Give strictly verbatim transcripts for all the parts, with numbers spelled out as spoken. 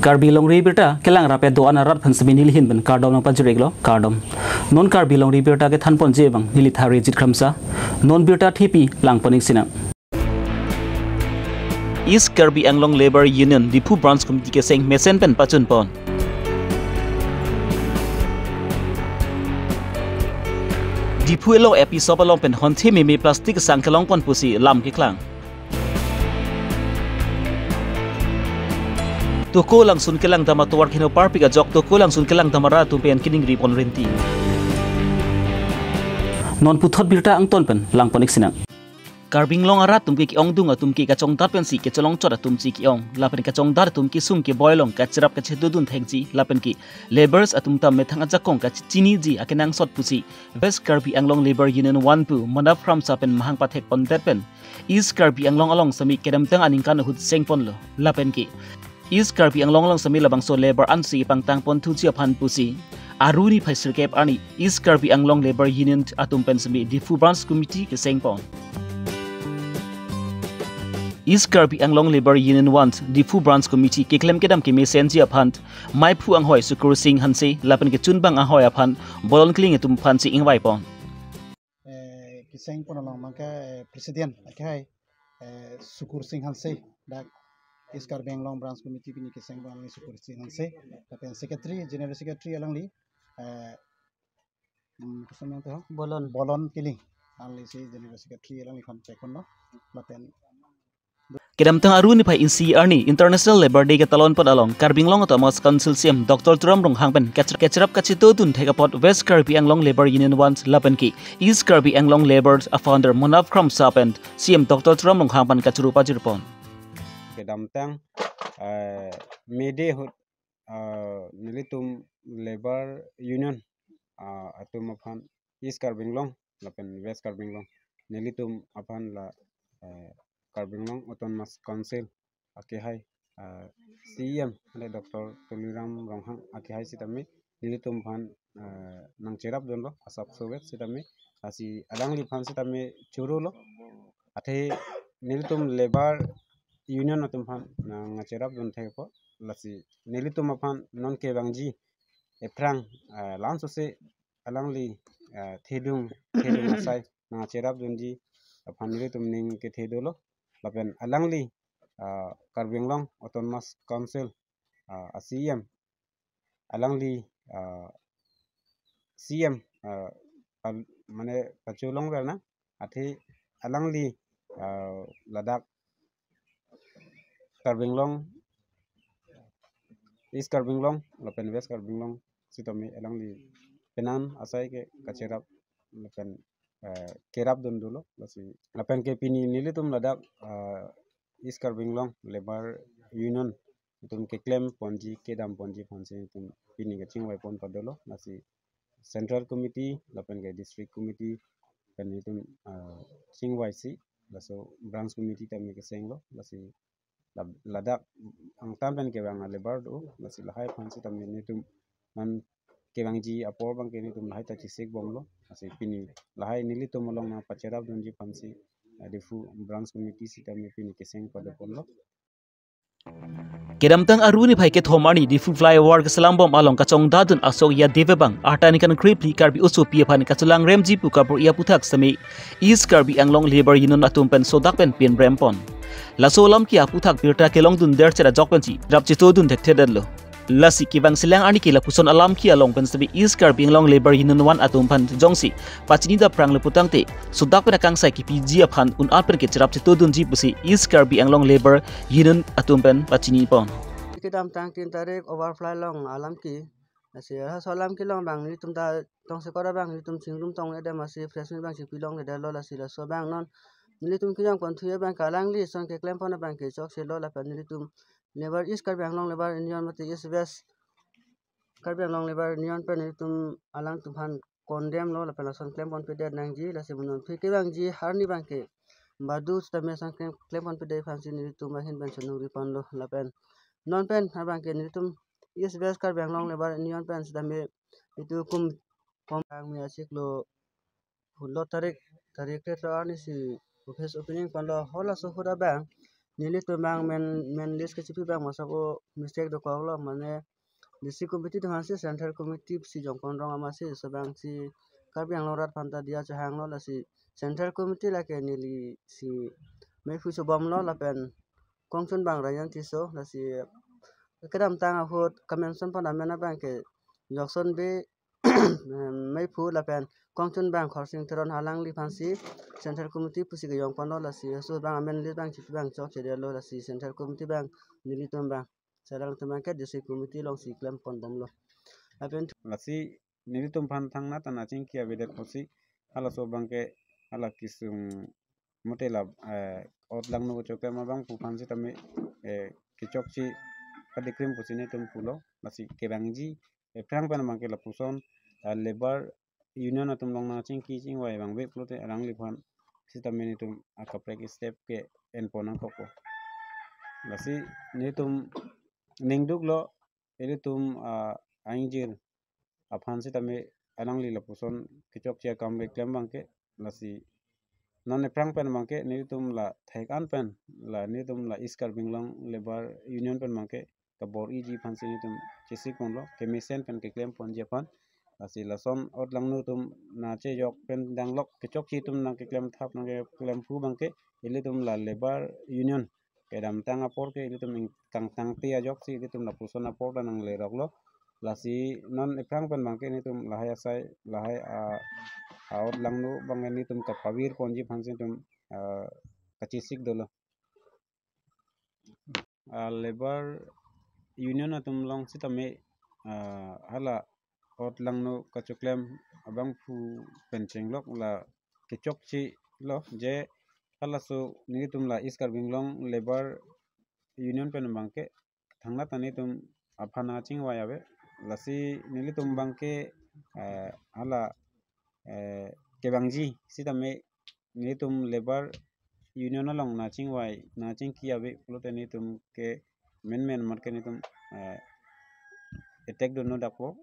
Karbi Longri Abirta kelang rap-et do-an arat aphan semi nelihin pen kardom nangpajir-iklo, kardom. Non Karbi Longri Abirta kethanponji abang neli Tharijit Kramsa. Non birta thepi langpon-ik sinang. East Karbi Anglong Labour Union Diphu Branch Committee keseng mesen pen pachunpon. Diphu elo episop along pen honthe meme plastic sang kelongpon pusi lam keklang. Toko langsun kelangdam atovar kheno parpik ajok toko langsun kelangdam arat atum pen keningripon rinti. Non puthot birta angton pen langpon-ik sinang. Karbi Anglong arat atum ke ke-ongdung atum ke kachongdat pensi kechelongchot atum si ke-ong. Lapen kachongdat atum kesung keboi along kacherap kachetudun thekji. Lapen ke labourers atum ta methang ajakong kachiniji akenangsot pusi West Karbi Anglong Labour Union one pu Manap Kramsa pen mahang pathekpondet pen East Karbi Anglong along semi kedamtang aningkan ahut sengponlo. Lapen ke East Karbi Anglong along semi labangso labour ansi pangtangpon thuji aphan pusi aruni phai sirkep arni East Karbi Anglong Labour Union atum pen semi Diphu Branch Committee kesengpon. East Karbi Anglong Labour Union one Diphu Branch Committee keklem kedam kemesenji aphan maiphu anghoi Sukur Singh Hanse lapen kechunbang anghoi aphan bolon kling atum aphan si ingvaipon. Eh, kesengpon along mangke, eh, President akehai, eh, Sukur Singh Hanse, dak East Karbi Anglong Branch Committee pini kesengpon alangli Sukur Singh Hanse, lapen Secretary, General Secretary alangli, eh, hmm, koson nangte ho? Bolon. Bolon Killing, alangli si General Secretary alangliphan check-ponlo, lapen Kedamtang aruni phai isi arni International Labour Day ketalonpon along Karbi Anglong Autonomous Council C E M Doctor Tuliram Ronghang pen kach-, kacherap kachetudun thek apot West Karbi Anglong Labour Union one lapen ke East Karbi Anglong Labour a-founder Manap Kramsa pen C E M Doctor Tuliram Ronghang pen kachuru pajirpon. Kedamtang, eh, May Day ahut, eh, nelitum Labour Union, eh, atum aphan East Karbi Anglong lapen West Karbi Anglong nelitum aphan la, eh, Karbi Anglong Autonomous Council akehai, eh, C E M ale Doctor Tuliram Ronghang akehai sitame nelitum aphan, eh, nangcherapdunlo asap sovet sitame, lasi alangliphan sitame churulo. Athe nelitum Labour Union atum aphan nangcherapdun thekpo, lasi nelitum aphan non kevangji ephrang, eh, lansose alangli, eh, thedung, thedung asai nangcherapdunji aphan nelitum ning kethe dolo. Lapen alangli, eh, Karbi Anglong Autonomous Council, eh, a-C E M, alangli, eh, C E M, eh, pal-, mane pachelongver nang, athe alangli, eh, ladak Karbi Anglong, East Karbi Anglong lapen West Karbi Anglong sitame alangli penan asai ke kacherap lapen, eh, kerapdun dolo, lasi lapen ke pini nelitum ladak, eh, East Karbi Anglong Labour Union atum keklemponji kedamponji aphansi nelitum pini kachingvaipon padolo, lasi Central Committee lapen ke District Committee pen nelitum, ah, chingvaisi, laso Branch Committee tame kesenglo, lasi lab-, ladak angtan pen kevang a-labour do, lasi lahai aphan sitame nelitum non kevangji apor abangke nelitum lahai ta chesikbomlo, lasi pini lahai nelitum along nangpacherapdunji aphansi, ah, Diphu Branch Committee sitame pini keseng padoponlo. Kedamtang aruni phai kethom arni Diphu Flyover keselangbom along kachongdatdun asok ya deve abang arta aningkan krephli Karbi osopi aphan kachelangremji pu kabor-i aputhak semi East Karbi Anglong Labour Union atum pen sodak pen pinrempon. Laso alam ke aputhak birta kelongdun derchet ajok pensi rap chetodun thekthedetlo. Lasi kevang selang arni ke lapuson alam ke along pen semi East Karbi Anglong Labour Union one atum aphan jongsi pachini daprang le putangte sodak pen akangsai kepiji aphan un-at pen kecherap chetodunji pusi East Karbi Anglong Labour Union atum pen pachinipon. Kedamtang tin tarik overfly along alam ke, lasi laso alam kelong abang nelitum ta tongsekot abang nelitum chingrum tong-edam, lasi fresh meat abang chipilongledetlo, lasi laso abang non nelitum kejang konthu abang ke alangli ason keklempon abang ke chokselo, lapen nelitum Labour East Karbi Anglong Labour Union mate East West Karbi Anglong Labour Union pen nelitum alangtum aphan condemn lo, lapen lason klemponpedet nangji, lasi mo non aphi kevangji arni abang ke badu sitame ason klem, klemponpedet aphansi nelitum ahin pen cheningriponlo, lapen non pen abang ke nelitum East West Karbi Anglong Labour Union pen sitame itum kum kom kang mi achiklo hulo tarik, tarik kre-throk arni si office opening ponlo, halaso ahut abang nelitum abang main, main list kechipi abang masako mistake dokoklo, mane district committee atum aphansi central committee si jongpon rong amatsi, laso abangsi Karbi Anglong arat aphanta diya chehanglo, lasi central committee lake nelisi meiphu chobomlo lapen kongchun abang Rayan Tisso, lasi kedamtang ahut kamention pon amen abangke Jokson Bey, meiphu lapen kongchun abang Khorsing Teron, alangli aphansi central committee pusi kejongponlo, lasi laso abang amen list abang chipi abang chokchedetlo, lasi central committee abang nelitum abang, sarang atum abangke district committee alongsi klemponbomlo. Lapen lasi nelitum aphan thangnat an achingki avedet pusi halaso abangke hala kesung mate la, eh, ot langno kechoklem abangphu aphan sitame, eh, kechokche padikrim pusi nelitum pulo, lasi kevangji aphrang pen abangke lapuson, eh, labour union atum along nangchingki chingvai abang ave pulote alangliphan sitame nelitum akaprek step ke-enpon nangkokpo. Lasi nelitum ningduklo, ilitum, ah, a-ingjir aphan sitame alangli lapuson kechokche akam keklem abangke, lasi non aphrang pen abangke nelitum la thek-an pen, la nelitum la East Karbi Anglong Labour Union pen abangke kabor-iji aphansi nelitum chesikponlo, kemesen pen keklemponji aphan. Lasi lason ot langno atum nangchejok pen danglok kechokche atum nangkeklem thap nangkeklemphu abangke, ilitum la Labour Union kedamtang apor ke ilitum ingkangtangte ajoksi ilitum lapuson apor ta nangleroklo. Lasi non aphrang pen abangke nelitum lahai asai, lahai a, a-ot langno abang nelitum kapavirponji aphansi nelitum, ah, kachesik dolo. Ah, Labour Union atum along sitame, ah, hala ot langno kachoklem abangphu pen chenglok la kechokchelo, je halaso nelitum la East Karbi Anglong Labour Union pen abangke thangnat an nelitum aphan achingvai ave. Lasi nelitum abangke, eh, hala, eh, kevangji sitame nelitum Labour Union along nangchingvai nangchingki ave pulote nelitum ke menmen mat ke nelitum, eh, attack dunno dakpo.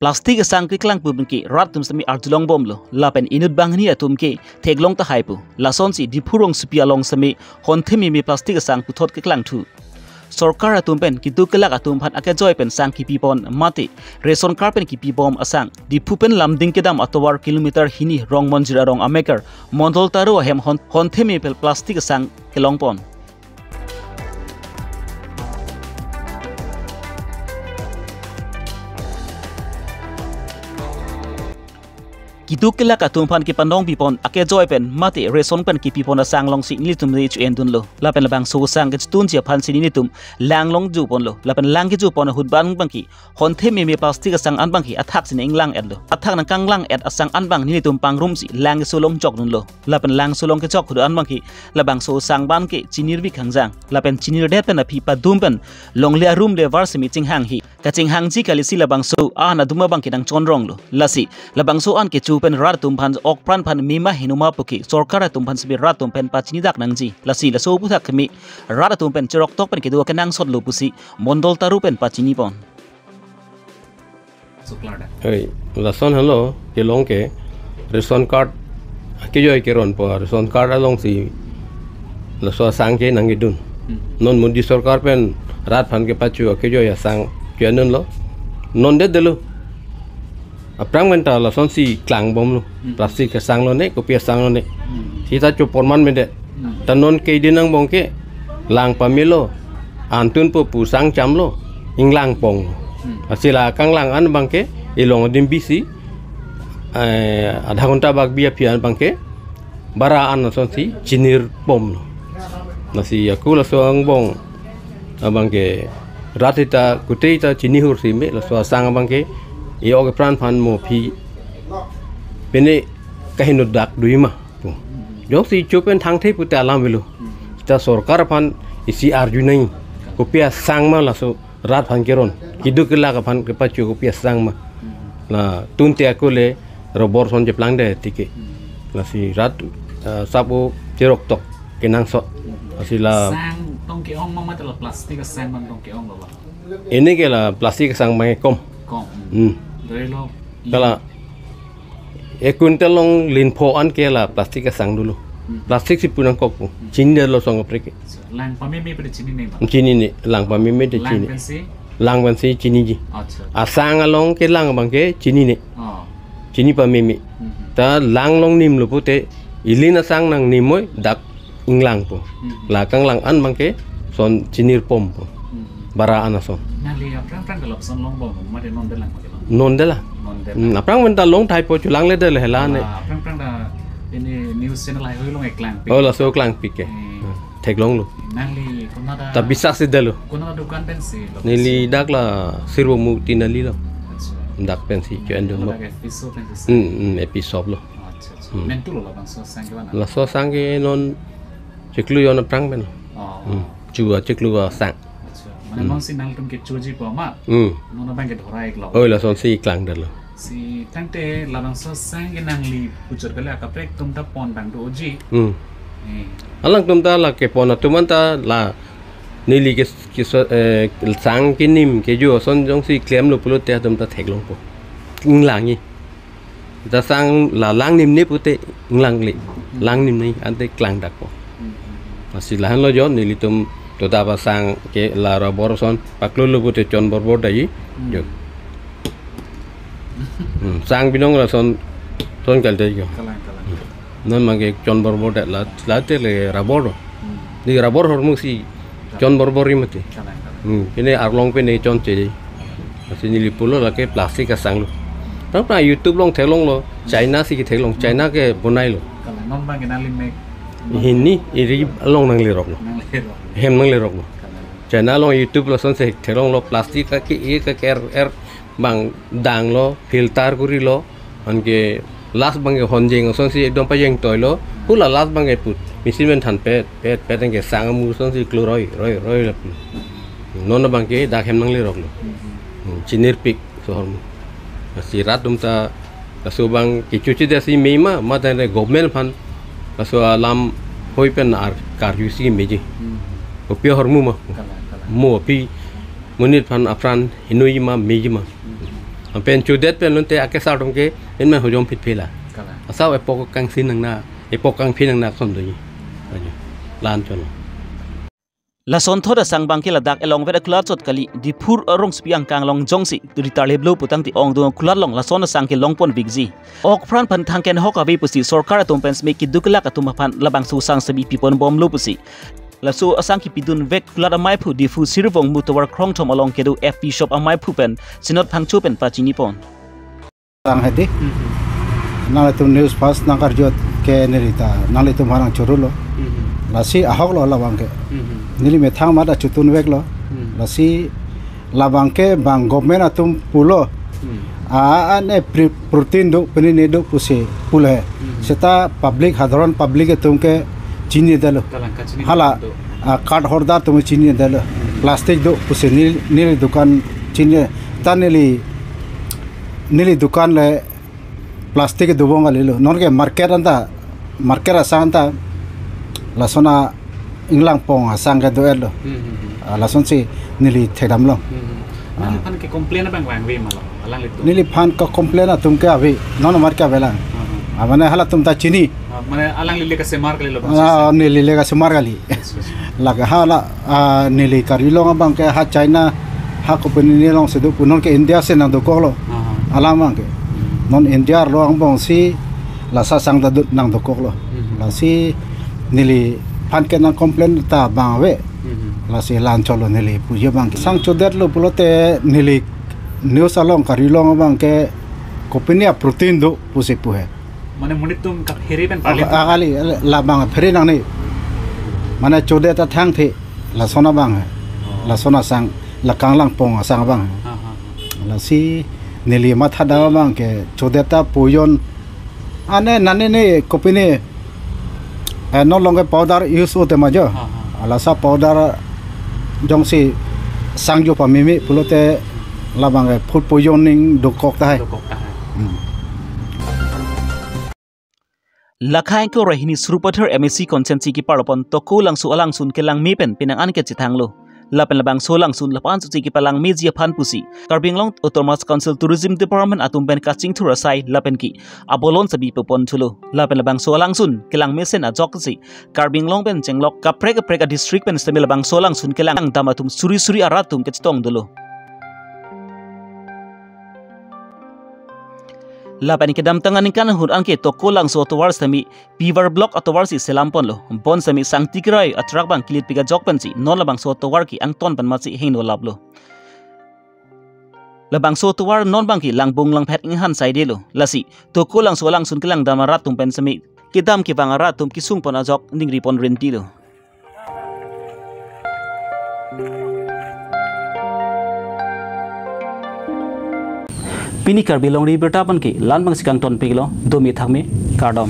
Plastic asang keklang pu abangke rat atum sitame arjulongbomlo, lapen inut banghini atum ke theklong tahai pu. Lasonsi Diphu rongsopi along sitame honthe meme plastic asang puthot keklangthu. Sorkar atum pen keduk kelak atum aphan akejoi pen sang kipipon mate ration card pen kipibom asang Diphu pen Lumding kedam atovar kilometer hini Rongmonjir arong ameker Mondol Taro ahem hon-, honthe meme plastic asang kelongpon. Keduk kelak atum aphan kepanong pipon akejoi pen mate ration pen kipipon asang alongsi nelitum ne chu-endunlo. Lapen labangso asang kechetun ji aphansi nelitum lang longjuponlo. Lapen lang kejupon ahut abang abangke honthe meme plastic asang an abangke athak si nang-inglang-etlo. Athak nangkanglang-et asang an abang nelitum pangrumsi lang keso longjokdunlo. Lapen lang so longkejok ahut an abangke labangso asang abangke chinirvik hangjang. Lapen chinirdet pen aphi padum pen longle arum le var sitame chinghanghe. Kachinghangji kalisi labangso an adum abangke nangchonronglo. Lasi labangso an kecho pen rat atum aphan okpran aphan mema henoma puke sorkar atum aphan sitame rat atum pen pachinidak nangji. Lasi laso aphuthak keme rat atum pen cheroktok pen kedo akenangsotlo pusi Mondol Taro pen pachinipon. Suklar da. Hei, lason helo, kelong ke ration card kejoi keronpo, ration card alongsi laso asang ke nangkedun. Hmm. Non Modi sorkar pen rat aphan kepacho kejoi asang ke-endunlo. Non det detlo. Aphrang pen ta lasonsi klangbomlo. Hmm. Plastic asang lone, kopi asang lone. Hmm. Sita cho porman medet. Hmm. Ta non ke dei angbong ke lang pamelo, antunpo pu sang chamlo, inglangpong. Hmm. Lasi la kanglang an abangke ilong adim bisi, eh, adha ghonta bak bi aphi an abangke bara an lasonsi chinirpomlo. Lasi ako laso angbong abangke rat sita kutei ta chinihursi me laso asang abangke e-ok epran aphan mo aphi pine kahenodak dui ma pu. Joksi cho pen thangthe pute alam avelo. Ta sorkar aphan isi arjunoi, kopi asang ma laso rat aphan keron, keduk kelak aphan kepacho kopi asang ma. La tunte ako le robor ason cheplangde tike. Lasi rat, eh, sabo cheroktok kenangsot. Lasi la sang tong ke-ong ma mate la plastic asang abang tong ke-onglo ba? Ini ke la plastic asang abang kom. Kom. Hmm. Dari lo. Kala ek quintal along lin pho an ke la plastic asang dolo. Hmm. Plastic si pu nangkokpo. Hmm. Chinidetlo song kaprek ke. Acha, lang pameme pede chinine ma? Chinine, lang pameme te Lang chini. Pensi? Lang pensi chiniji. Acha. Asang along kelang abangke chinine. Oh. Chini pameme. Hmm. Ta lang along nimlo pute, ili asang nangnim moi, dak inglangpo. Hmm. La kanglang an abangke son chinirpompo. Hmm. Bara an ason. Nangli aphrang aphrang ke lapuson longbom, mate nonde lang mate long? Nonde lang. Nonde Hmm, lang. Aphrang pen ta long thaipo, chulangledetlo hela ne. Ah, aphrang aphrang ta ini news channel hai hui long eklangpik. Oh, laso klangpik ke. Hmm. Hmm, theklonglo. Nangli konat a- Ta bisas si detlo. Konat adukan pensi lo? Neli dak la Sirvo Mukti neli lo. Acha. Dak pensi, hmm, cho-en dun lo. Dak episode pensi. Hmm, hmm, episode lo. Acha, acha. Hmm. Mentu lo labangso asang ke mana? Laso asang ke non chiklo jon aphrang pen. Oh. Hmm. Chu achiklo asang. Acha. Mane Hmm. non si nangtum kechojipo ma? Hmm. Non abangke dhora iklo. Oi, lasonsi klangdetlo. Si tangte labangso asang ke nangli puchot kali akaprek atum ta pon abang doji. Hmm. Eh. Alangtum ta la kepon atum anta la neli ke, ke so, eh, asang kenim kejo ason jongsi klemlo pulote atum ta theklongpo. Inglangji. Ta asang la lang nimne pute inglangle. Lang nimne ante klangdakpo. Hmm. Lasi lahenlo jo nelitum toda asang ke la rubber ason paklolo pute chon borbor daji. Hmm. Jo. Hmm, asang binong lason, son kalite jo. Kalang, kalang. Hmm. Non abangke chon borbor det la, late le rubber lo. Hmm. Di rubber ahormu si chon borbor ri mati. Kalang, kalang. Hmm, pine arlong pine chonche. Lasi neli pulo lake plastic asang lo. Aphrang aphrang YouTube along theklonglo, China si ketheklong, China ke bonailo. Kalang, non abangke nangli mek. Hini, iri along nangleroklo. Nanglerok. Hem nangleroklo. Kalang. China along YouTube lasonsi theklonglo, plastic kake, e kake er, er, abang danglo, filter kurilo, anke last abangke honjeng asonsi ekdom pajeng toilo, hula last abangke put, machine pen than pet, pet, pet anke asang amu asonsi klo roi, roi, roi lapu. Non abangke dak hem nangleroklo. Hmm, chinirpik so ahormu. Si rat atum ta laso abang kechochidet si me ma, mate government aphan laso alam hoi pen ar karju si meji. Hmm. Kopi ahormu ma? Kalang, kalang. Mo pi monit aphan apran hinoi ma meji ma. Hmm. Anpen chodet pen lote akesar atum ke en ma hojom phit phela. Kalang. Asau epok kangsin nang na, epok kangphi nang na kon doji. Ajo. Lan cholo. Lasonthot asang abangke ladak elongvet akulat chot kali, Diphu rongsopi angkang along jongsi ritar leplo putangte ongdung akulat along lason asang kelongpon vikji. Ok apran aphan thangken hok ave pusi sorkar atum pen simi keduk kelak atum aphan labangso asang semi piponbomlo pusi laso asang kepidunvek akulat amaiphu Diphu Sirvo Mukti tovar krongthom along kedo F P shop amaiphu pen Sinot Phangcho pen pachinipon. Tang hedi. Mhm. Nanglitum news first nangkarjut ke neli ta nanglitum aphan nangchorolo. Mhm. Lasi ahoklo labangke. Mhm. Neli methang mate chotun veklo. Mhm. Lasi labangke bang government atum pulo. Mhm. A, a, ane pri-, protein do, pini ne do pusi pulo he. Mhm. Seta public, sadharan public atum ke chinidetlo. Kalang kachini hala, do. A, card holder atum chinidetlo. Mhm. Plastic do pusi neli, neli dukan chini ta neli neli dukan le plastic dobom kalilo. Non ke market anta, market asang anta lason a-inglangpon asang kedo-etlo. Hmm, hmm, hmm. Ah, lasonsi neli thekdamlo. Hmm, hmm. Ah. Nangphan ke complain abang vangve ma lo, alanglitum? Neliphan ke complain atum ke ave, non amar ke avelang. Hmm, hmm. Ah, mane halatum ta chini. Ah, mane alangli le kasemar kalilo bang Ah, sese? Neli le kasemar kali. Yes, yes. Lake hala, ah, neli karjulong abangke ha China, ha company nelongsi do pu, non ke India si nangdokoklo. Aha. Alam abangke. Hmm. Non India arlo angbongsi laso asang ta do nangdokoklo. Hmm. Lasi neliphan ke nang complain ta bang ave. Hmm. Lasi lan cholo neli puji abangke. Asang chodetlo pulote neli news along karjulong abangke company a-protein do pusi pu he. Mane monit atum kaphere pen Ah, parli. Ah, kali, labang phere nangne. Mane chodet ta thangthe, lason abang he. Oh. Lason asang, la kanglangpon asang abang he. Ah, ah, ah. Lasi neli mathadam abangke chodet ta poison. Ane nane ne company, eh, non along ke powder use hote ma jo. Ah, ah. Laso powder jongsi sangjo pameme pulote labang ke food poisoning dokok tahai. Dokok tahai. Hmm. Lakhai ko rehini Sarupathar M A C constituency keparlopon Tokolangso alangsun kelangme pen penang an kechethanglo. Lapen labangso alangsun lapu-an susi kepalang meji aphan pusi Karbi Anglong Autonomous Council Tourism Department atum pen kachingthur asai lapen ke abolon sabi pepon thulo. Lapen labangso alangsun kelang mesen ajok si Karbi Anglong pen chenglok kaprek kaprek a-district pen sitame labangso alangsun kelangdam atum suri suri arat atum kachetong dolo. Lapen kedamtang aningkan ahut anke Tokolangso atovar sitame paving block atovar si selam ponlo. Bonsitame Sangti Krai a-truck abang kelit pik ajok pensi non labangso atovar ke angton pen matsi hingno laplo. Labangso atovar non abang ke langbung langphet inghan saidelo. Lasi Tokolangso alangsun kelangdam arat atum pen sitame kedam kevang arat atum kesung pon ajok ningri pon rintilo. Pini Karbi Longri Abirta pen ke la-an abangsi kangton piklo, dome thakme, kardom.